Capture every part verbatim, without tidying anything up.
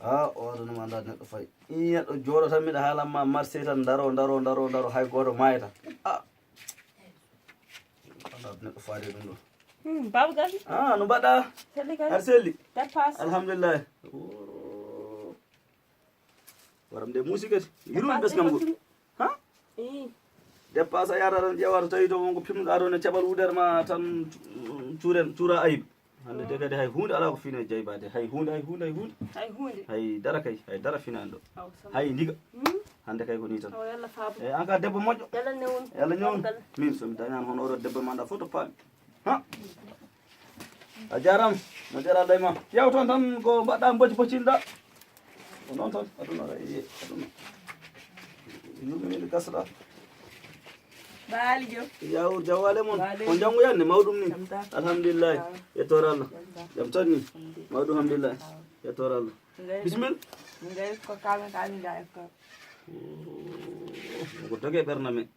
Ah, o aduna ma nda neɗɗo fay. Ii, neɗɗo jooɗo tan, miɗa haalan ma marché tan, ndaro, ndaro, ndaro, ndaro, hay gooto maayata. Ah. Nda neɗɗo faade ɗum ɗo. Hmm, Baaba Galle. Ah, no mbaɗɗa? Selli kay. Aɗa selli? Dépasse. Alhamdulillah. Oh. Waram de muusi kadi. Yurmi ɓesngal ngol. Ha? Ii. Dépasse a yahata tan ƴeewa to tawi to wonko pimɗa ɗon e caɓal wudere ma tan, mm, cuuren, cuura ayib. Hannde de kadi hay huunde alaa ko fine jaybaade. Hay huunde, hay huunde, hay huunde. Hay huunde. Hay dara kay, hay dara finaani ɗo. Aw, sama. Hay ndiga. Hmm? Hannde kay ko nii tan. Aw, yalla faabo. E, an ka debbo moƴƴo. Yalla newnu. Yalla newnu. Min so mi dañaano hono oɗo debbo ma nda fof to paami. Ha? A jaaraama. Moƴƴere Allah e ma. Ƴeew toon tan ko mbaɗɗa mbocci boccinɗa. Ko noon tan, aduna, e, aduna. Yummi min gasata. Baali jom. Yaw, jawale mon. Baali. Ko janngo yande, mawɗum ni. Jam tan. Alhamdulillah. Aw. Yettoore Allah. Jam tan. Jam tan ni. Alhamdulillah. Mawɗum, alhamdulillah. Aw. Yettoore Allah. Bismillah. Ngay ko kame kame ngay ko. Ko doge ɓernde men.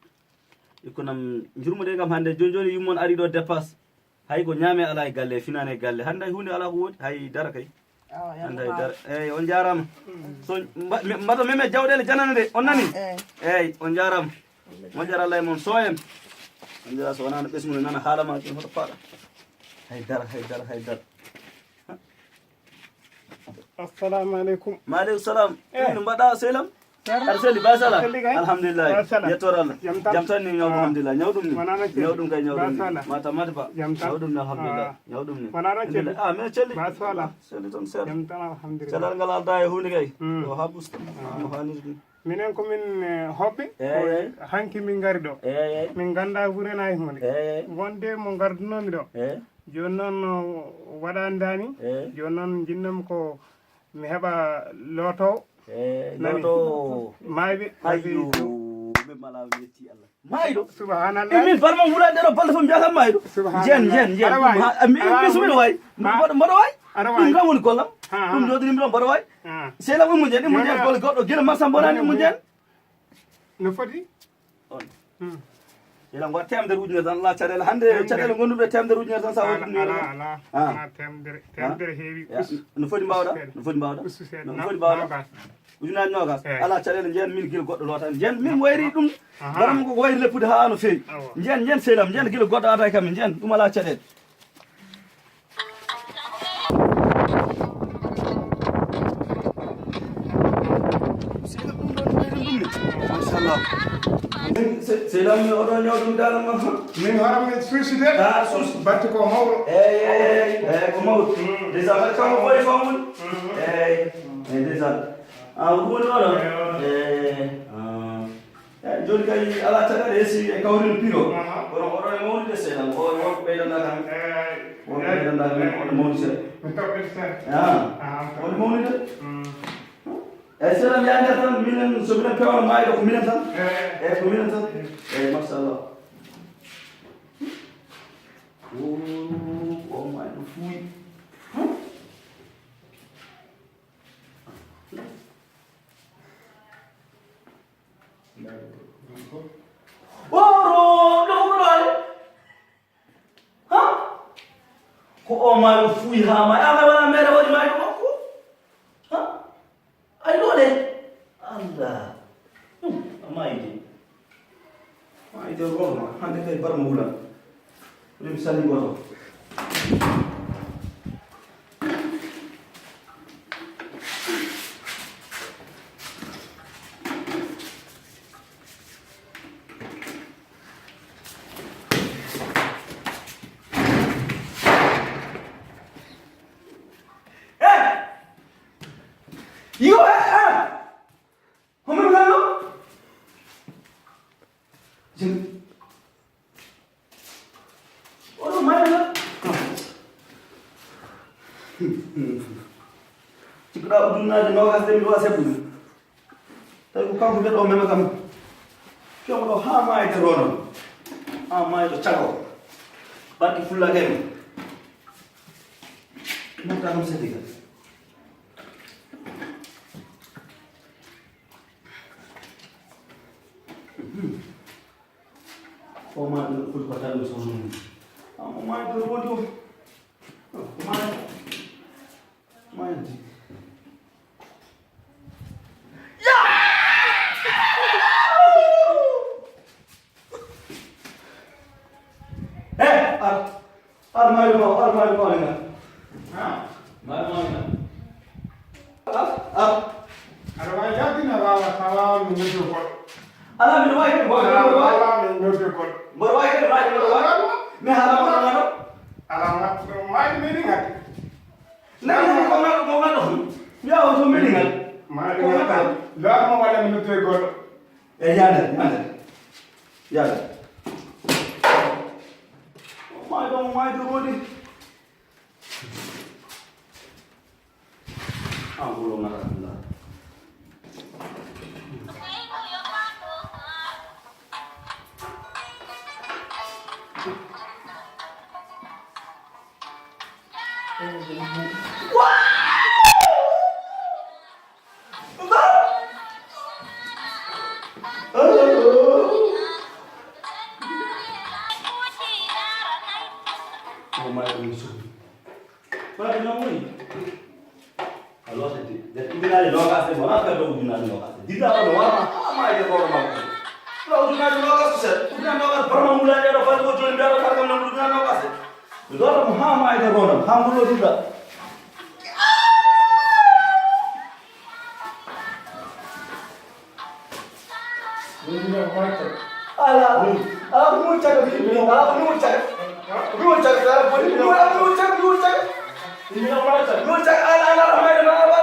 Ikkunam njurmude kam hannde, jooni jooni yummon ari ɗo dépasse. Hay ko ñaame alaa e galle, finaane e galle. Hannde hay huunde alaa ko woodi, hay dara kay. Awa, hannde hay dara. Eeyi, on njaaraama. Mm. So mba-, mi-, mbaɗo meme jawɗeele janane de, on nani? Ah, eeyi. Eeyi, on njaaraama. Moƴƴere Allah e mon, so en. On njaara so wonaa no ɓesngu nana haala ma, ɗum hoto faaɗa. Hay dara, hay dara, hay dara. Assalamu aleykum. Maaleykum salam. Eh. Ɗum no mbaɗɗa, sehil am? Aɗa selli, ba sala? Selli kay. Alhamdulillah. Ba sala. Yettoore Allah. Jam tan? Jam tan ni, ñaw ko, ah, alhamdulillah. Ñaw ɗum ni. Wonaa no selli. Ñaw ɗum kay, ñaw ɗum ni. Ba sala. Ma tamata ba. Jam tan? Ñaw ɗum ni, alhamdulillah. Ah. Ñaw ɗum ni. Wonaa no selli. Alhamdulillah. Ah, mais selli. Ba sala. Selli tan, sel. Jam tan, alhamdulillah. Cellal ngal aldaa e huunde kay. Hmm. Ko haa ɓusta. Ah. Ko haaniri ɗum. Minen ko min, eh, hoɓɓe, eeyi, ko hanki min ngari ɗo. Eeyi. Min nganndaa wuro en hay huunde. Eeyi. Wonde mo ngardunoomi ɗo. Eeyi. Jooni noon, o waɗaani daani. Eeyi. Jooni noon, njiɗnoomi ko mi heɓa lootoowo. Eeyi, nani? Lootoowo. Maayɓe. Ayyo, min mala mi yetti Allah. Maayɗo. Subhanallah. E min barma wulande ɗo balɗe fof mbiyata maayɗo. Subhanallah. Njen, njen, njen. Aɗa waawi. Ɗum ha, mi, mi suɓino waay. Ha? Mboɗo, mboɗo waay. Aɗa waawi. Ɗum kam woni gollam. Ha, ha. Ɗum jooɗinimi ɗo mboɗo waay. Ha. Sehil am, immo njen, immo njen, gollam. Golle goɗɗo, gila marsa mbonaani, immo njen. No foti? On. Hmm. Ila ngoo teemedere ujunere tan, alaa caɗeele. Hannde teemedere. Caɗeele ngonduɗe teemedere ujunere tan, sa waɗi ɗum. Alaa, alaa, alaa. Ah. Alaa teemedere, ah, teemedere heewi. Ya, us-, no foti mbaawɗa? Us seeɗa. No foti mbaawɗa? Us seeɗa. No foti mbaawɗa? Noogaas. Ujunaaji noogaas. Eeyi. Alaa caɗeele, njen min gila goɗɗo lootani. Njen min wayri ɗum. Aha. Mbaɗa mo ko wayri leppude haa no feewi. Awa. Njen, njen sehil am, njen gila goɗɗo aata e kam, njen ɗum alaa caɗeele. Machallah. Se-, sehil am, oɗo ñaw ɗum dara ma. Min horam min suusi de. Ah, suusi. Batte ko mawɗo. Eeyi, eeyi, eeyi, eeyi, ko mawɗo. Mm. Déjà, mbaɗa kam ko boy famude. Mm. Eeyi, eeyi, déjà. Ah, ko woni oɗo? Eeyi, oɗo. Eeyi, ah. Eeyi, jooni kay alaa caɗeele, e si e kawrino piro. Aha. Kono oɗo e mawnude seeɗa, o, o ɓeydanɗa kam. Eeyi. O ɓeydanɗa kam, oɗo mawni seeɗa. Mi toɓɓiti tan. Ah. Aha. Oɗo mawni de. Mm. Eeyi, seeɗa mi yaha nder tan, minen, so minen pewno maayɗo, ko minen tan. Eeyi. Eeyi, ko minen tan. Eeyi, machallah. O, o maayɗo fuuyi. Oro, ɗo wuro ɗo. Ha? Ko o maayo fuuyi haa maayi. Ama wala mere waɗi maayo makko. Ha? Ay ɗo de. Allah. Hmm, a maayi de. Maayi de, rorma. Hannde kay barma wulan. Ɗum sali goto. Eh! Yo, eh, eh! Homo mi nanno? Jam. Oɗo mayna. Cikkuɗa ujunnaaje noogaas de, miɗo waasa heɓude. Tawi ko kanko mbiɗo mema kam. Fiyamo ɗo haa maayde rono. Haa maayde cago. Barki fulla kay mo. Mofta kam seddi kam. O ma ɗum foti ko tan so non. Amma ma ɗum woni ɗum. Ma, ma. Mari mawni ngal. Ha? Mari mawni ngal. Ah, ah. Aɗa waawi jaabde, a waawaa, a waawaa mi noddude goɗɗo. Alaa, mbiɗa waawi kadi, mboɗo, mboɗo waawi. A waawaa mi noddude goɗɗo. Mboɗo waawi kadi, mboɗo waawi. Mi haala mo ɗum. Alaa, ma, ma, mi meeɗi ngal. Nani, nani, ko ngal, ko ngal ɗo. Mbiyaa on to meeɗi ngal. Ko ngal ɗo. Laamu walla mi noddude goɗɗo. E yande, yande. Yande. Maayi ɗo, maayi ɗo, Rodi. An ko ɗo ngata ɗum ɗa. Oh my God. Faade noon woni. A lootete. Nde ujunaaji noogaas ɗe, wonaa fedde ujunaaji noogaas ɗe. Dida o no warma, haa maayde hoore makko. Ɗo ujunaaji noogaas ko seeɗa. Ujunaaji noogaas barma wulaani ɗo fadde ko jooni mbiyaɗo kala kam nan ujunaaji noogaas ɗe. Mi loota mo haa maayde hoore am, haa mo lootuɗa. Ala, ala, mi woni caga, mi, ala, mi woni caga. Mi woni caga, ala, boni, mi woni, mi woni caga, mi woni caga. Mi woni caga, ala, ala, ala, ala, ala.